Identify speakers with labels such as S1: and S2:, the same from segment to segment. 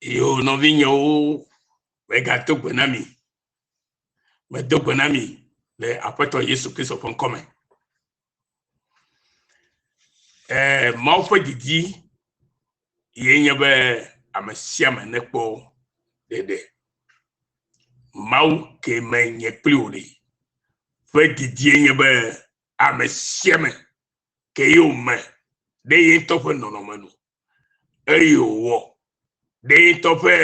S1: Yo nɔvinyewo, megado gbe na mi. Medo gbe na mi le Aƒetɔ Yesu Kristo ƒe ŋkɔ me. Ɛɛ, Mawu ƒe didi ye nye be ame sia ame nekpɔ ɖeɖe. Mawu ke me nye kpli wò ɖe ƒe didie nye be ame sia ame ke ye wòme ɖe ye ŋutɔ ƒe nɔnɔme nu eye wòwɔ ɖe ye ŋutɔ ƒe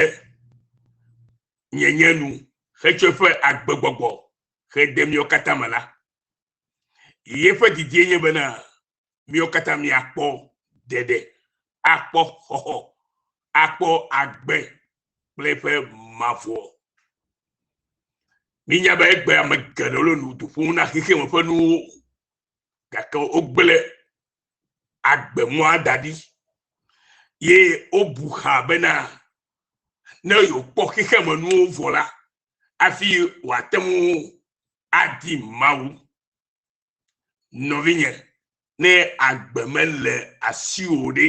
S1: nyenye nu hetsɔ eƒe agbegbɔgbɔ hede míawo katã me la, yeƒe didie nye bena míawo katã míakpɔ ɖeɖe, akpɔ xɔxɔ, akpɔ agbe kple eƒe mavɔ. Mínya be egbe ame geɖewo le nu du ƒom na xexeme ƒe nuwo gake wogblẽ agbemɔa da ɖi ye wobu xa bena ne yewokpɔ xexemenuwo vɔ la, hafi wòate ŋu adi Mawu. Nɔvinye, ne agbe mele asiwò ɖe,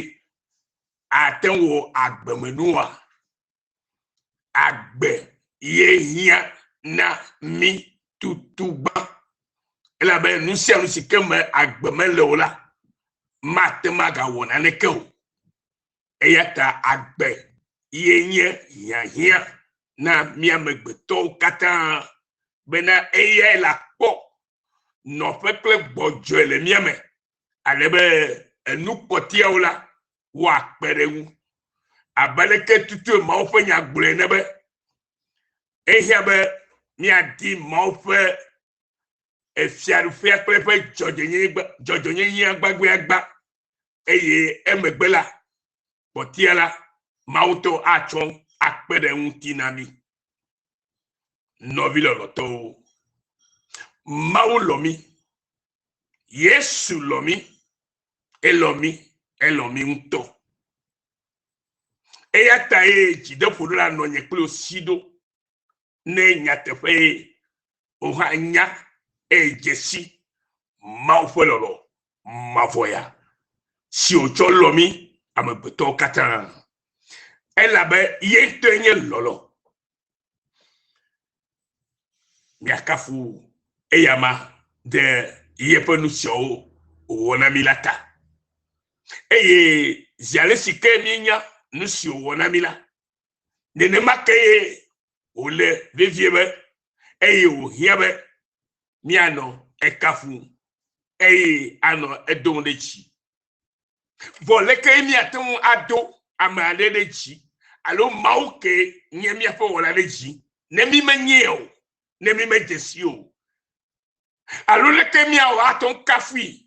S1: ate ŋu wɔ agbemenua? Agbe ye hiã na mí tutugbã. Elabe nu sia nu si ke me agbe mele o la, mate ŋu agawɔ naneke o. Eya ta agbe ye nye hiahiã na mí amegbetɔwo katã bena eyae la kpɔ nɔƒe kple gbɔdzɔe le mía me ale be enu kpɔtɛawo la woakpe ɖe eŋu. Abe aleke tutue Mawu ƒe nya gblɔe ene be, ehiã be míadi Mawu ƒe efiaɖuƒea kple eƒe dzɔdzɔnyenye gbagbeagba eye emegbe la, kpɔtia la, Mawu tɔ atsɔ akpe ɖe eŋuti na mí. Nɔvi lɔlɔ̃tɔwo, Mawu lɔ̃ mí, Yesu lɔ̃ mí, elɔ̃ mí, elɔ̃ mí ŋutɔ. Eya tae dzideƒo ɖo la nɔ nye kple wò si ɖo ne nyateƒee wò hã nya eye dze si Mawu ƒe lɔlɔ̃ mavɔ ya si wòtsɔ lɔ̃ mí amegbetɔwo katã. Elabe ye ŋutɔe nye lɔlɔ̃. Míakafu eyama ɖe yeƒe nu siawo wòwɔ na mí la ta. Eye zi ale si ke míenya nu si wòwɔ na mí la, nenema kee wòle vevie be eye wòhiã be míanɔ ekafu eye anɔ edom ɖe dzi. Vɔ leke míate ŋu ado ame aɖe ɖe dzi alo Mawu ke nye míaƒe wɔla ɖe dzi ne mímenyee o, ne mímedze si o? Alo leke míawɔ ate ŋu kafui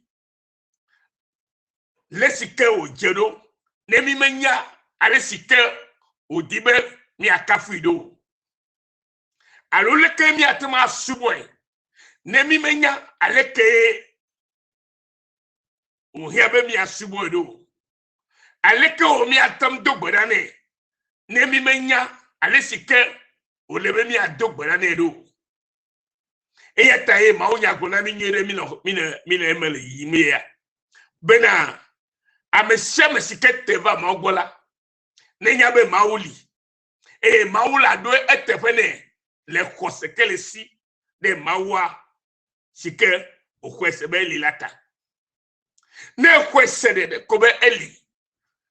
S1: le si ke wòdze ɖo ne mímenya ale si ke wòdi be míakafui ɖo o? Alo leke míate ŋu asubɔe ne mímenya aleke wòhiã be míasubɔe ɖo? Aleke wɔ míate ŋu do gbe ɖa nɛ ne mímenya ale si ke wòle be míado gbe ɖa nɛ ɖo? Eya ta ye mawunya gblɔ na mí nyuie ɖe míle míle eme le yiyim ya bena ame sia ame si ke te va Mawu gbɔ la nenya be Mawu li eye Mawu la ɖo eteƒe nɛ le xɔse ke le si ɖe Mawua si ke wòxɔe se be eli la ta. Ne exɔe se ɖeɖe ko be eli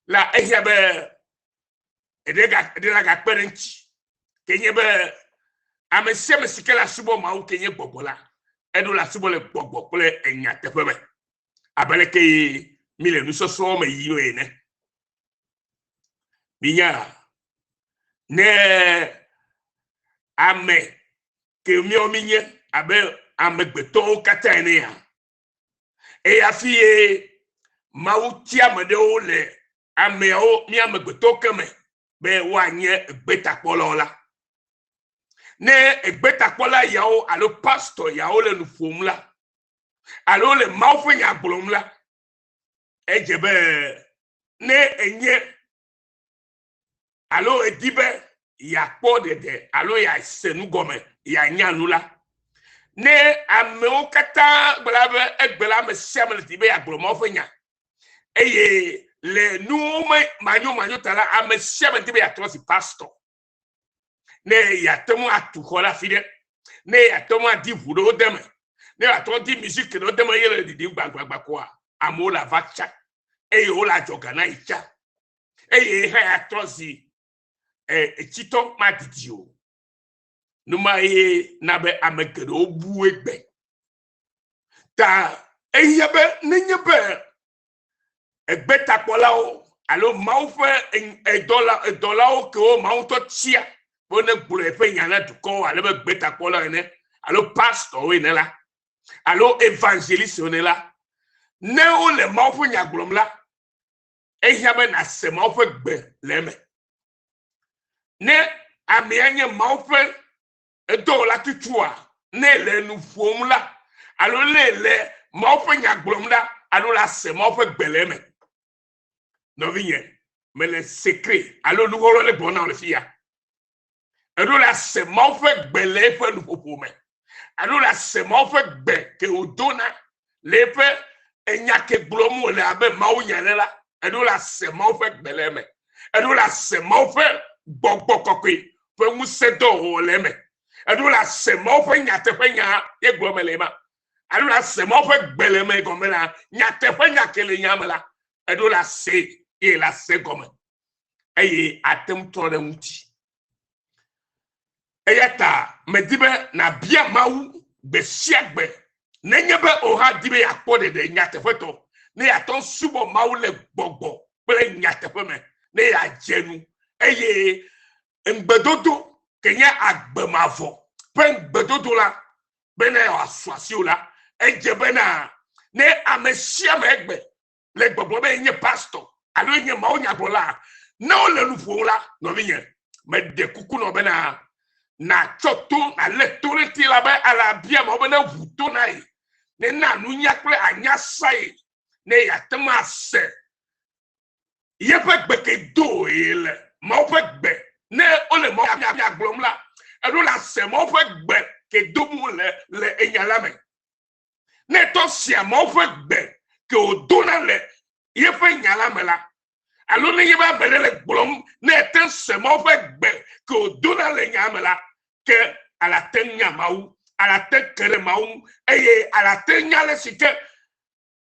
S1: la, ehiã be eɖe eɖe la gakpe ɖe eŋuti. Ke nye be ame sia ame si ke le asubɔ Mawu ke nye gbɔgbɔ la, eɖo le asubɔ le gbɔgbɔ kple enyateƒe me. Abe leke ye mi le nusɔsrɔ̃ me yim ene. Minya ne ame ke míawo mínye abe amegbetɔwo katã ene ya. Eye hafi ye Mawu tia ame ɖewo le ameawo mí amegbetɔwo ke me be woanye egbetakpɔlawo la. Ne egbetakpɔla yawo alo pastɔ yawo le nu ƒom la alo le Mawu ƒe nya gblɔm la, edze be ne enye alo edi be yeakpɔ ɖeɖe alo yease nu gɔme, yeanya nu la, ne amewo katã gblɔ be egbe la, ame sia ame le di be yeagblɔ Mawu ƒe nya eye Le nuwo me manyomanyo ta la, ame sia ame di be yeatrɔ zi pastɔ. Ne yeate ŋu atu xɔ ɖe afi ɖe, ne yeate ŋu adi ʋu ɖewo de eme, ne yeate ŋu adi miziki ɖewo de eme ye le ɖiɖim gbagbagbã koa, amewo le ava tsa eye wole adzɔga na yi tsa. Eye hã yeatrɔ zi etsitɔ madidi o. Nu ma ye na be ame geɖewo bu egbe. Ta ehiã be nenye be egbetakpɔlawo alo Mawu ƒe edɔla edɔlawo kewo Mawu ŋutɔ tia be ne gblɔ eƒe nya na dukɔwo ale be gbetakpɔlawo ene alo pastɔwo ene la alo evangelistwo ene la, ne wole Mawu ƒe nya gblɔm la, ehiã be nàse Mawu ƒe gbe le eme. Ne amea nye Mawu ƒe edɔwɔla tutua, ne le nu ƒom la, alo ne le Mawu ƒe nya gblɔm la, alo la se Mawu ƒe gbe le eme. Nɔvinye, mele sekre alo nuxɔxlɔ̃ le gblɔm na wò le fiya. Eɖo la se Mawu ƒe gbe le eƒe nuƒoƒo me. Alo la se Mawu ƒe gbe ke wòdona le eƒe enya ke gblɔm wòle abe Mawu nya ene la, eɖo la se Mawu ƒe gbe le eme. Eɖo la se Mawu ƒe gbɔgbɔ kɔkɔe ƒe ŋusẽdɔwɔwɔ le eme. Eɖo la se Mawu ƒe nyateƒe nya ye gblɔm mele ema. Eɖo la se Mawu ƒe gbe le eme gɔme la, nyateƒe nya ke le nya me la, eɖo la se ye la se gɔme eye ate ŋu trɔ ɖe ŋuti. Eya ta medi be nàbia Mawu gbe sia gbe nenye be wò hã di be yeakpɔ ɖeɖe nyateƒetɔ, ne yeate ŋu subɔ Mawu le gbɔgbɔ kple nyateƒe me, ne yeadze nu eye ŋugbedodo ke nye agbe mavɔ ƒe ŋugbedodo la bena wòasu asiwò la, edze bena ne ame sia ame egbe le gbɔgblɔ be yenye pastɔ alo yenye mawunyagblɔla, ne wole nu ƒom la, nɔvinye, meɖe kuku nɔ bena nàtsɔ to nàlé to ɖe ŋuti la be ale abia amewo be ne ʋu to na ye, ne na nunya kple anya sa ye, ne yeate ŋu ase yeƒe gbe ke do ye le Mawu ƒe gbe. Ne wole Mawu nya gblɔm la, eɖo la se Mawu ƒe gbe ke dom wole le enya la me. Ne etɔ sea Mawu ƒe gbe ke wòdona le yeƒe nya la me la, alo nenye be ame ɖe le gblɔm ne ete se Mawu ƒe gbe ke wòdona le nya me la, ke alate nya Mawu, alate ke ɖe Mawu ŋu eye alate nya ale si ke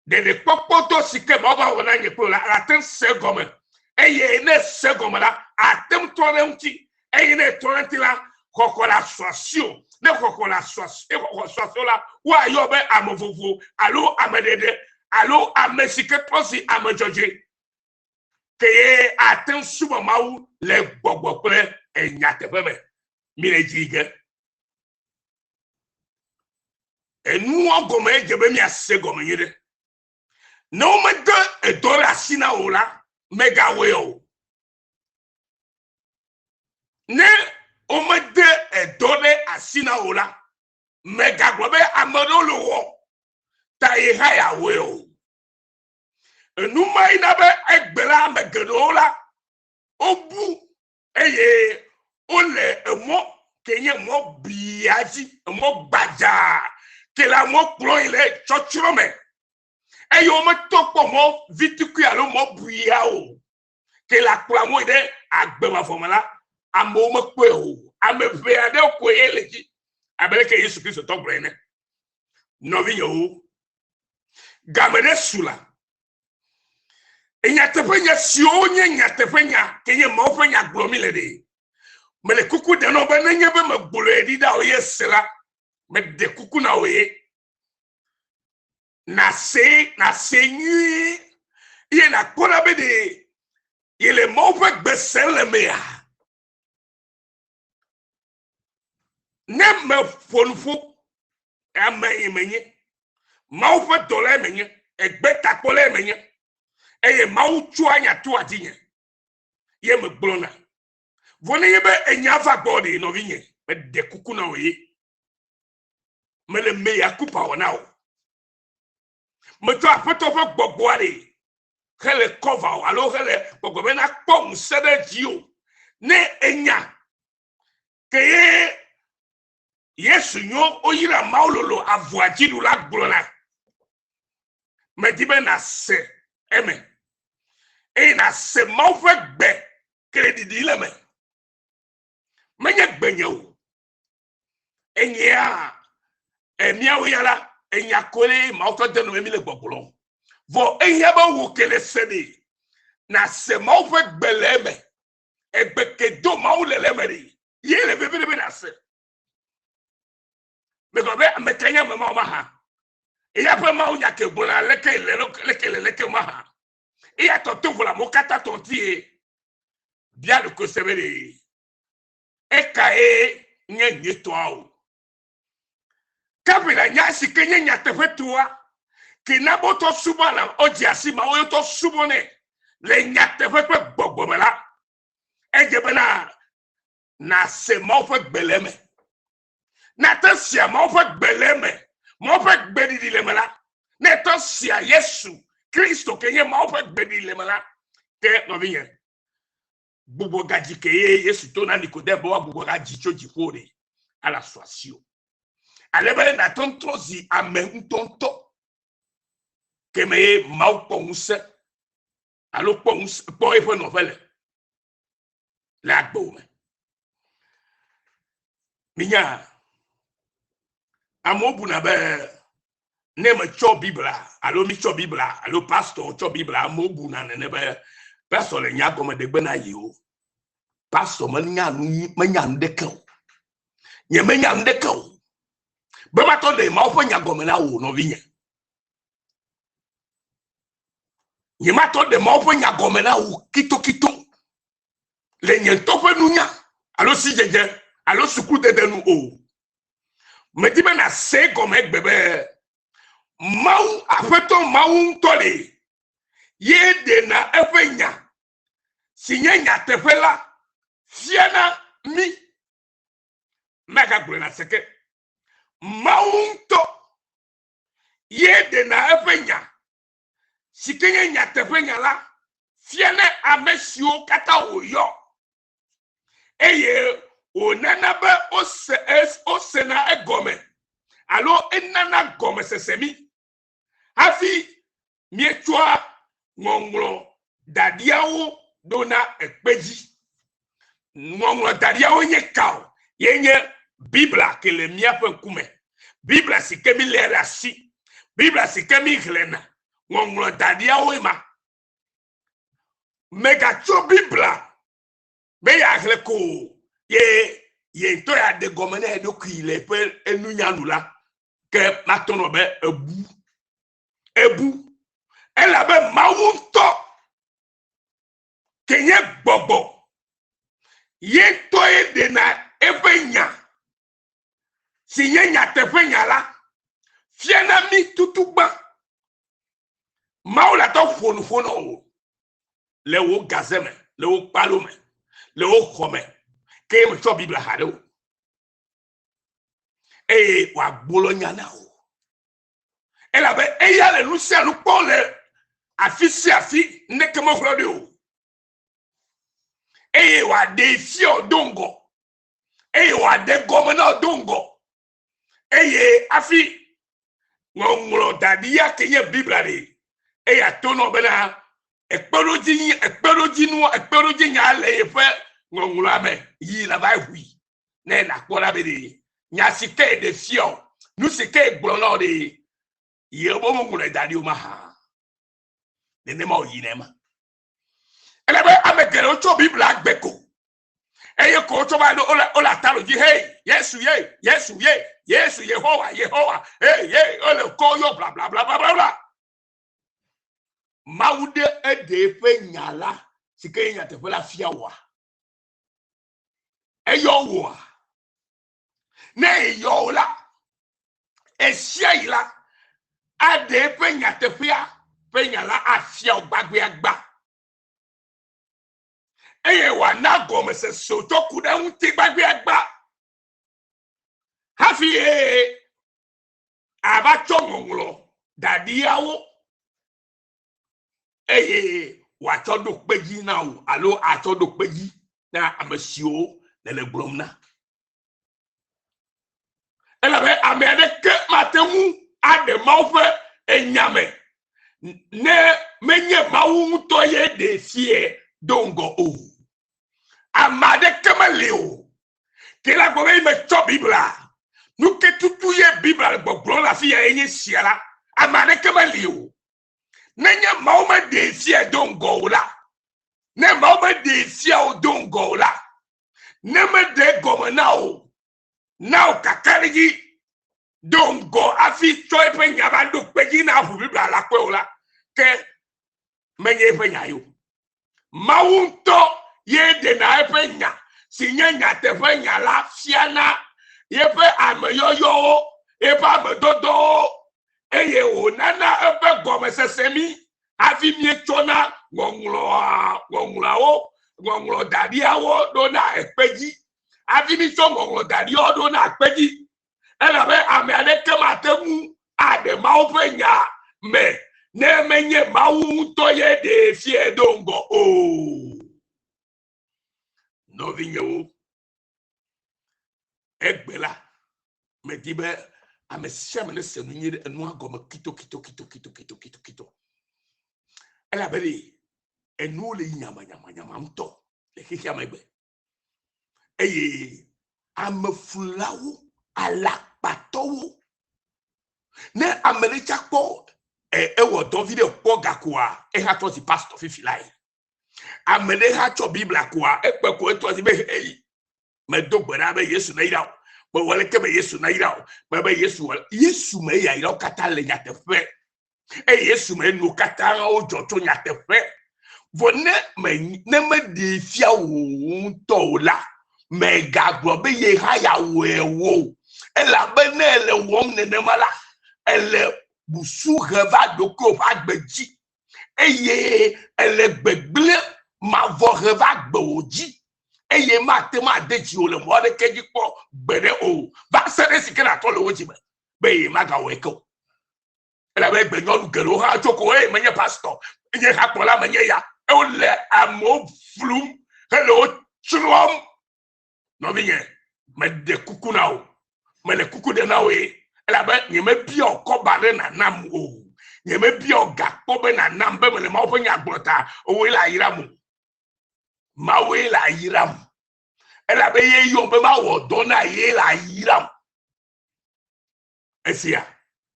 S1: Ɖeɖekpɔkpɔdɔ si ke Mawu va wɔ na nye kple wò la, ate ŋu se egɔme. Eye ne ese egɔme la, ate ŋu trɔ ɖe eŋuti. Eye ne etrɔ ɖe eŋuti la, xɔxɔ le asu asiwò. Ne xɔxɔ le asu asi, xɔxɔ su asiwò la, woayɔ be ame vovo alo ame ɖeɖe alo ame si ke trɔ zi ame dzɔdzɔe. Ke ye ate ŋu subɔ Mawu le gbɔgbɔ kple nyateƒe me. Mile dzi ge. Enuwo gɔme edze be míase gɔme nyuie ɖe. Ne womede edɔ ɖe asi na wò la, mègawɔe o. Ne womede edɔ ɖe asi na wò la, mègagblɔ be ame aɖewo le wɔ ta ye hã yeawɔe o. Enu mae na be egbe la ame geɖewo la wobu eye wole emɔ ke nye mɔ bia dzi, emɔ gbadzaa ke le amewo kplɔ yi le tsɔtsrɔ̃ me eye wometɔ kpɔ mɔ vitukui alo mɔ buia o ke le akplɔ amewo yi ɖe agbe mavɔ me la, amewo mekpɔe o. Ame ʋɛ aɖewo koe le dzi abe leke Yesu Kristo tɔ gblɔe ene. Nɔvinyewo, game ɖe su la, Nyateƒenya siwo nye nyateƒenya ke nye Mawu ƒe nya gblɔm mi le ɖe. Mele kuku ɖem na wò be nenye be megblɔe ɖi ɖa o ye se la, meɖe kuku na wò ye. Nàse, nàse nyuie eye nàkpɔ ɖa be ɖe yele Mawu ƒe gbe sem le mea. Ne meƒo nuƒo, ame ye menye, Mawu ƒe dɔlae menye, egbetakpɔlae menye, eye Mawu tsɔa nya toa dzinye ye megblɔna. Vɔ nenye be enya va gbɔ ɖe nɔvinye, meɖe kuku na wò ye. Mele mea kupa wɔ na wò. Metsɔ Aƒetɔ ƒe gbɔgbɔa ɖe hele kɔva o alo hele gbɔgbɔ be nakpɔ ŋusẽ ɖe dziwò. Ne enya ke ye Yesu nyo woyra Mawu lolo avɔa dziɖula gblɔna. Medi be nàse eme. Eye nàse Mawu ƒe gbe kleɖiɖi le eme. Menye gbenye o. Enyea emiawo ya la, enya koe Mawu tsɔ de nu me mi le gbɔgblɔm. Vɔ ehiã be wò ke le se ɖi, nàse Mawu ƒe gbe le eme. Egbe ke do Mawu le le eme ɖi, ye le vevi ɖe be nàse. Megblɔ be ame ka nye ame mawo mahã? Eya ƒe Mawu nya ke gblɔna leke le leke le leke mahã. Eya tɔ to vo le amewo katã tɔ ŋuti Bia ɖokuiwò se be ɖe ekae nye nyuitɔa o. Ke nya si ke nye nyateƒetoa, ke na be wotɔ subɔ la, wodze asi Mawu ye wotɔ subɔnɛ le nyateƒe kple gbɔgbɔ me la, edze bena nàse Mawu ƒe gbe le eme. Nate sia Mawu ƒe gbe le eme, Mawu ƒe gbeɖiɖi le eme la, ne etɔ sia Yesu Kristo ke nye Mawu ƒe gbeɖiɖi le eme la, ke nɔvinye, gbugbɔgadzi ke ye Yesu to na Nikodem be woagbugbɔ gadzi tso dziƒo ɖe ala su asiwò. Ale be nàte ŋu trɔ zi ame ŋutɔŋutɔ ke me ye Mawu kpɔ ŋusẽ alo kpɔ ŋusẽ kpɔ eƒe nɔƒe le le agbewò me. Minya amewo buna be ne metsɔ Biblia alo mitsɔ Biblia alo pastor tsɔ Biblia, amewo buna nene be pastor le nya gɔme ɖegbe na yewo. Pastor menya nu menya nu ɖeke o. Nye menya nu ɖeke o. Be matɔ ɖe Mawu ƒe nya gɔme na wò nɔvinye. Nye matɔ ɖe Mawu ƒe nya gɔme na wò kitokito le nye ŋutɔ ƒe nunya alo sidzedze alo sukudede nu o. Medi be nàse egɔme egbe be Mawu, Aƒetɔ Mawu ŋutɔ li ye ɖena eƒe nya si nye nyateƒe la fiana mí. Megagblɔe nàse ke. Mawu ŋutɔ ye ɖena eƒe nya si ke nye nyateƒenya la fiana ame siwo katã wòyɔ eye wònana be wose wosena egɔme alo enana gɔmesese mí hafi míetsɔa ŋɔŋlɔ daɖiawo ɖona ekpe dzi. Ŋɔŋlɔ daɖiawo nye ka o? Ye nye Biblia ke le míaƒe ŋkume. Biblia si ke míléa ɖe asi. Biblia si ke míxlẽna. Ŋɔŋlɔ daɖiawoe ma. Mègatsɔ Biblia be yeaxlẽ ko o, ye ye ŋutɔ yeaɖe gɔme na eɖokui le eƒe enunya nu la, ke matɔ nɔ be ebu. Ebu. Elabe Mawu ŋutɔ ke nye gbɔgbɔ ye ŋutɔe ɖena eƒe nya si nye nyateƒenya la fiana mí tutugbã. Mawu la tɔ ƒo nu ƒo na wò le wò gaze me, le wò kpalo me, le wò xɔ me, ke metsɔ Biblia haɖe o. Eye wòagblɔ nya na wò. Elabe eya le nu sia nu kpɔm le afi sia afi, neke meƒlɔ ɖi o. Eye wòaɖee fia wò do ŋgɔ. Eye wòaɖe gɔme na wò do ŋgɔ. Eye hafi ŋɔŋlɔ da ɖi ya ke nye Biblia ɖe, eya to nɔ bena ekpeɖodzi ekpeɖodzinu ekpeɖodzinya le yeƒe ŋɔŋlɔa me yi nava ʋui ne nàkpɔ ɖa be ɖe nya si ke ɖe fia o, nu si ke gblɔ na wò ɖe ye womeŋlɔe da ɖi o mahã. Nenema wòyi ne ema. Ele be ame geɖewo tsɔ Biblia gbe ko eye ko wotsɔ va ɖo wole wole atalo dzi hei Yesu ye Yesu ye Yesu Yehowa Yehowa hey ye wole kɔ yɔ bla bla bla bla bla bla. Mawu ɖe eɖe eƒe nya la si ke nye nyateƒe la fia wòa? Eyɔ wòa? Ne eyɔ wò la, esia yi la, aɖe eƒe nyateƒea ƒe nya la afia wò gbagbeagba. Eye wòana gɔmesese wòtsɔ ku ɖe eŋuti gbagbeagba hafi ye ava tsɔ ŋɔŋlɔ daɖiawo eye wòatsɔ ɖo kpe dzi na wò alo atsɔ ɖo kpe dzi na ame siwo nèle gblɔm na. Elabe ame aɖeke mate ŋu aɖe Mawu ƒe enya me. Ne menye Mawu ŋutɔ ye ɖee fiae do ŋgɔ o. Ame aɖeke meli o. Ke la gblɔ be metsɔ Biblia. Nu ke tutu ye Biblia le gbɔgblɔm le afi ya ye nye sia la, ame aɖeke meli o. Nenye Mawu meɖee fiae do ŋgɔ o la, ne Mawu meɖee fia o do ŋgɔ o la, ne meɖe egɔme na wò, na wò kakaɖedzi do ŋgɔ hafi tsɔ eƒe nya va ɖo kpe dzi na ʋu Biblia la kpɔe o la, ke menye eƒe nya ye o. Mawu ŋutɔ ye ɖena eƒe nya si nye nyateƒe nya la fiana yeƒe ameyɔyɔwo, eƒe amedɔdɔwo eye wònana eƒe gɔmesese mí hafi míetsɔna ŋɔŋlɔa ŋɔŋlɔawo ŋɔŋlɔ daɖiawo ɖona ekpe dzi hafi mítsɔ ŋɔŋlɔ daɖiawo ɖona ekpe dzi elabe ame aɖeke mate ŋu aɖe Mawu ƒe nya me ne menye Mawu ŋutɔ ye ɖee fiae do ŋgɔ o. Nɔvinyewo, egbe la, medi be ame sia ame nese nu nyuie ɖe enua gɔme kitokitokitokitokitokito. Elabe ɖe enuwo le yi nyamanyamanyama ŋutɔ le xexea me gbe. Eye ameflulawo, alakpatɔwo, ne ame ɖe tsa kpɔ ewɔ dɔ vi ɖe kpɔ ga koa, eha trɔ zi pastor fifi lae. Ame ɖe hã tsɔ Biblia koa, ekpe ko etrɔ zi be heyi. Medo gbe ɖa be Yesu neyra wò. Mewɔ leke be Yesu nayra wò. Mebe Yesu wɔ Yesu me yayrawo katã le nyateƒe. Eye Yesu me nuwo katã wodzɔ tso nyateƒe. Vɔ ne me ne meɖee fia wò ŋutɔ o la, mègagblɔ be ye hã yeawɔe o. Elabe ne èle wɔm nenema la, èle busu he va ɖokuiwò ƒe agbe dzi eye èle gbegblẽ mavɔ he va agbewò dzi eye mate ŋu ade dziwò le mɔ aɖeke dzi kpɔ gbeɖe o va se ɖe esi ke nàtrɔ le wò dzi me be yemagawɔe ke o. Elabe egbe nyɔnu geɖewo hã tso ko eye menye pastɔ, menye hakplɔla, menye ya. Wole amewo flum hele wo tsrɔ̃m. Nɔvinye, meɖe kuku na wò, mele kuku ɖem na wò ye, elabe nyemebia wò kɔba ɖe nànam o. Nyemebia wò ga kpɔ be nànam be mele Mawu ƒe nya gblɔ ta, wòe le ayram o. Mawue le ayram. Elabe ye yɔm be mawɔ dɔ na ye le ayram. Esia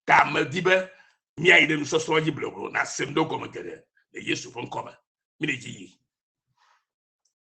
S1: ta medi be míayi ɖe nusɔsrɔ̃ dzi blewu nasem ɖo gɔme geɖe le Yesu ƒe ŋkɔ me. Mile dzi yi.